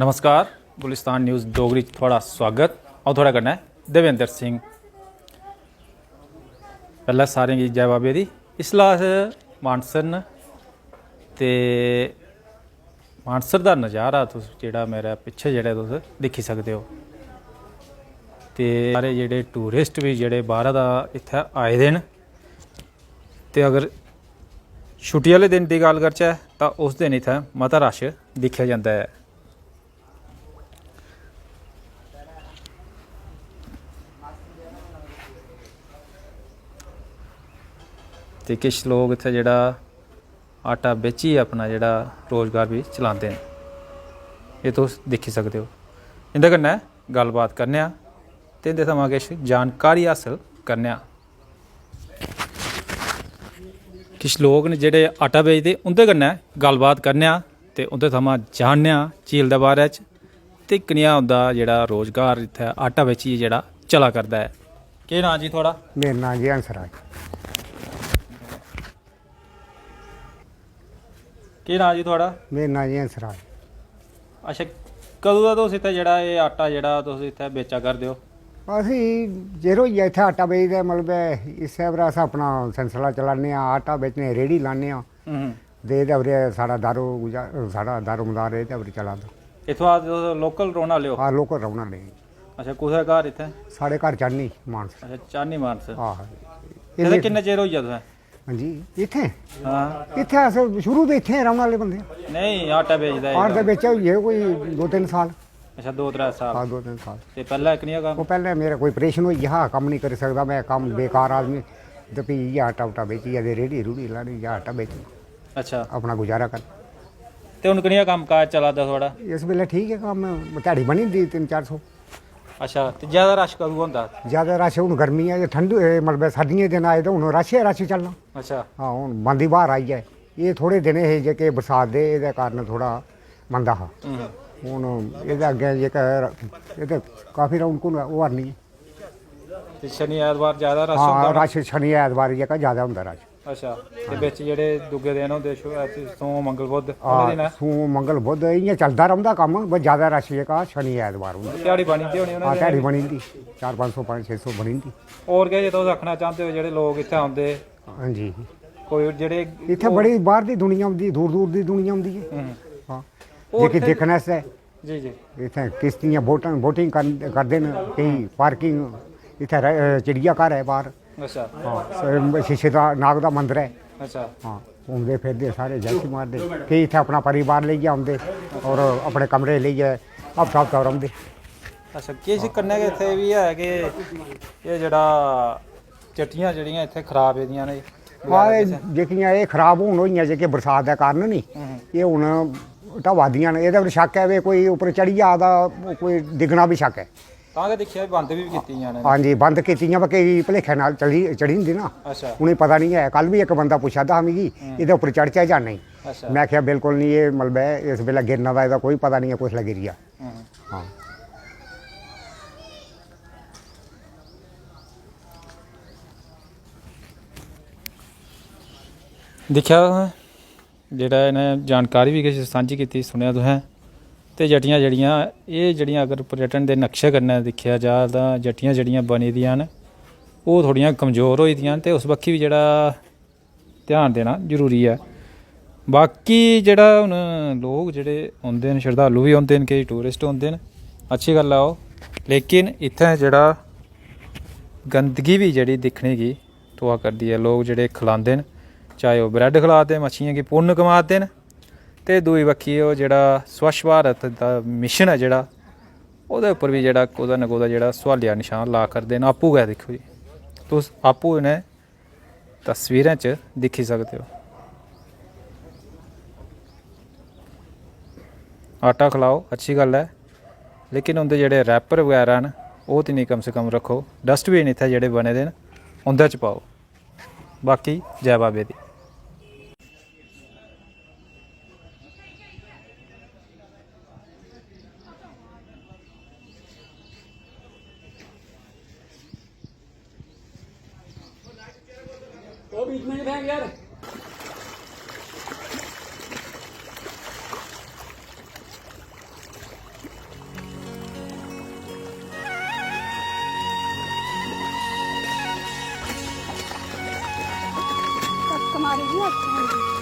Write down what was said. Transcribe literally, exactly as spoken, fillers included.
नमस्कार, गुलिस्तान न्यूज़ डोगरी च थुआढ़ा स्वागत। अ'ऊं थुआढ़े कन्नै देवेंद्र सिंह। पैह्लें सारें गी जै बाबे दी। इसलै अस मानसर न ते मानसर दा नज़ारा तुस जेह्ड़ा मेरे पिच्छे जेह्ड़े तुस दिक्खी सकदे ओ। ते सारे जेह्ड़े टूरिस्ट बी जेह्ड़े बाह्रा दा इत्थै आए दे न, ते अगर छुट्टी आह्ले दिन दी गल्ल करचै तां उस दिन इत्थै मता रश दिक्खेआ जंदा ऐ। ते किश लोक इत्थै जेह्ड़ा आटा बेचियै अपना जेह्ड़ा रोजगार बी चलांदे न। एह् तुस दिक्खी सकदे ओ। इं'दे कन्नै गल्लबात करने आं ते इं'दे थमां किश जानकारी हासल करने आं। किश लोक न जेह्ड़े आटा बेचदे, उं'दे कन्नै गल्लबात करने आं ते उं'दे थमां जानने आं झील दे बारे च ते कनेहा उं'दा जेह्ड़ा रोजगार इत्थै आटा बेचियै जेह्ड़ा चला करदा ऐ। केह् नांऽ जी थुआढ़ा? मेरा नांऽ जी हंसराज। केह् नांऽ जी थुआढ़ा? मेरा नांऽ जी हंसराज। अच्छा, कदूं दा तुस इत्थै जेह्ड़ा एह् आटा जेह्ड़ा तुस इत्थै बेचा करदे ओ? असें चिर होई गेआ इत्थै आटा बेचदे, मतलब, इस्सै पर अस अपना सिलसिला चलाने आं, आटा बेचने, रेह्ड़ी लान्ने आं। हम्म। ते एह्दे पर साढ़ा दारो गुजा-, साढ़ा दारोमदार एह्दे पर चला दा। इत्थुआं तुस लोकल रौह्ने आह्ले ओ? हां, लोकल रौह्ने आह्ले। अच्छा, कुत्थै घर इत्थै? साढ़े घर चानी मानसर। अच्छा, चानी मानसर। आहो। इत्थै इन्ने किन्ना चिर होई गेआ तुसें? हां जी, इत्थै? हां। इत्थै अस शुरू तो इत्थै रौह्ने आह्ले बंदे आं। नेईं, आटा बेचदा एह् आटा कम्म। बेचा होई गे कोई दो तिन्न साल। अच्छा, दो त्रै साल। हां, दो तिन्न साल। ते पैह्लें कनेहा कम्म? ओह् पैह्लें मेरा कोई operation होई गेआ हा, कम्म निं करी सकदा में, कम्म बेकार आदमी। ते फ्ही इ'यै आटा उटा बेचियै ते रेह्ड़ी रूह्ड़ी लानी, इ'यै आटा बेचना। अच्छा। अपना गुजारा करना। ते हून कनेहा कम्म काज चला दा थुआढ़ा? इस बेल्लै ठीक ऐ कम्म, ध्याड़ी बनी जंदी तिन्न चार सौ। अच्छा, ते ज्यादा रश कदूं होंदा? ज्यादा रश हून गर्मियां च, ठंडू, एह्, मतलब सर्दियें दे दिन आए ते हून रश गै रश चलना। अच्छा। हां, हून बंदी ब्हार आई ऐ। एह् थोह्ड़े दिन हे जेह्के बरसात दे, एह्दे कारण थोह्ड़ा मंदा हा। हम्म। हून एह्दे अग्गें जेह्का एह् ते काफी रौनक होआ करनी ऐ। ते शनि ऐतवार ज्यादा रश हां, होंदा होना? रश शनि ऐतवार जेह्का ज्यादा होंदा रश। अच्छा, ते बिच जेह्ड़े दूए दिन होंदे, श-, अ, सोम, मंगल, बुध, हां, उ'नें दिनें? सोम, मंगल, बुध इ'यां चलदा रौंह्दा कम्म, पर ज्यादा रश जेह्का शनि ऐतवार होंदा। ध्याड़ी बनी जंदी होनी उ'नें हां, दिनें? ध्याड़ी बनी जंदी, चार पंज सौ, पंज छे सौ बनी जंदी। होर केह् जे तुस आखना चांह्दे ओ, जेह्ड़े लोक इत्थै औंदे, हां जी। कोई जेह्ड़े इत्थै होर बड़ी बाह्र दी दुनिया औंदी, दूर दूर दी दुनिया औंदी ऐ। हम्म। हां। होर जेह्की इत्थै दिक्खने आस्तै जी, जी। इत्थै किश्तियां बोटां, बोटिंग कर-, करदे न, केईं पार्किंग इत्थै र-, चिड़िया घर ऐ बाह्र। अच्छा। हां, स-, शीशे दा नाग दा मंदर ऐ। अच्छा। हां, घूमदे फिरदे सारे जैशी मारदे। केईं इत्थै अपना परिवार लेइयै औंदे और अपने कमरे लेइयै हफ्ता हफ्ता रौंह्दे। अच्छा, किश कन्नै गै इत्थै एह् बी ऐ कि एह् जेह्ड़ा चट्टियां जेह्ड़ियां इत्थै खराब पेदियां न, एह् हां, बगैरा एह् किश? जेह्कियां एह् खराब हून होइयां जेह्के बरसात दे कारण नी, हम्म। एह् हून ढवा दियां न। एह्दे पर शक्क ऐ भाई कोई उप्पर चढ़ी जा तां कोई डिग्गना बी शक्क ऐ। तां गै दिक्खेआ बंद बी कीती दियां न। हां जी, बंद कीती दियां, पर केईं भलेखे नाल चढ़ी, चढ़ी जंदी ना। अच्छा। उ'नेंगी पता निं ऐ। कल बी इक बंदा पुच्छा दा हा मिगी, हम्म। "एह्दे उप्पर चढ़चै जां नेईं?" अच्छा। में आखेआ, "बिल्कुल निं, एह् मतलब ऐ, इस बेल्लै गिरने दा एह्दा कोई पता निं ऐ, कुसलै गिरी जा।" हम्म। हां। दिक्खेआ तुसें, जेह्ड़ा इ'नें जानकारी बी किश सांझी कीती, सुनेआ तुसें। ते जट्टियां जेह्ड़ियां, एह् जेह्ड़ियां अगर पर्यटन दे नक्शे कन्नै दिक्खेआ जा तां जट्टियां जेह्ड़ियां बनी दियां न, ओह् थोह्ड़ियां कमजोर होई दियां न ते उस बक्खी बी जेह्ड़ा ध्यान देना जरूरी ऐ। बाकी जेह्ड़ा हून लोक जेह्ड़े औंदे न, शरधालु बी औंदे न, केईं टूरिस्ट औंदे न, अच्छी गल्ल ऐ ओह्। लेकिन इत्थें जेह्ड़ा गंदगी बी जेह्ड़ी दिक्खने गी थ्होआ करदी ऐ, लोक जेह्ड़े खलांदे न, चाहे ओह् ब्रैड खला दे, मच्छियें गी पुन्न कमा दे न, ते दूई बक्खी ओह् जेह्ड़ा स्वच्छ भारत दा मिशन ऐ जेह्ड़ा, ओह्दे उप्पर बी जेह्ड़ा कुतै ना कुतै जेह्ड़ा सोआलेआ नशान ला करदे न। आपूं गै दिक्खो जी, तुस आपूं इ'नें तस्वीरें च दिक्खी सकदे ओ। आटा खलाओ, अच्छी गल्ल ऐ, लेकिन उं'दे जेह्ड़े रैपर बगैरा न, ओह् ते निं, कम से कम रक्खो। डस्टबिन इत्थै जेह्ड़े बने दे न, उं'दे च पाओ। बाकी जै बाबे दी। ओ बीच में फेंक यार। अरे, ये अच्छा है।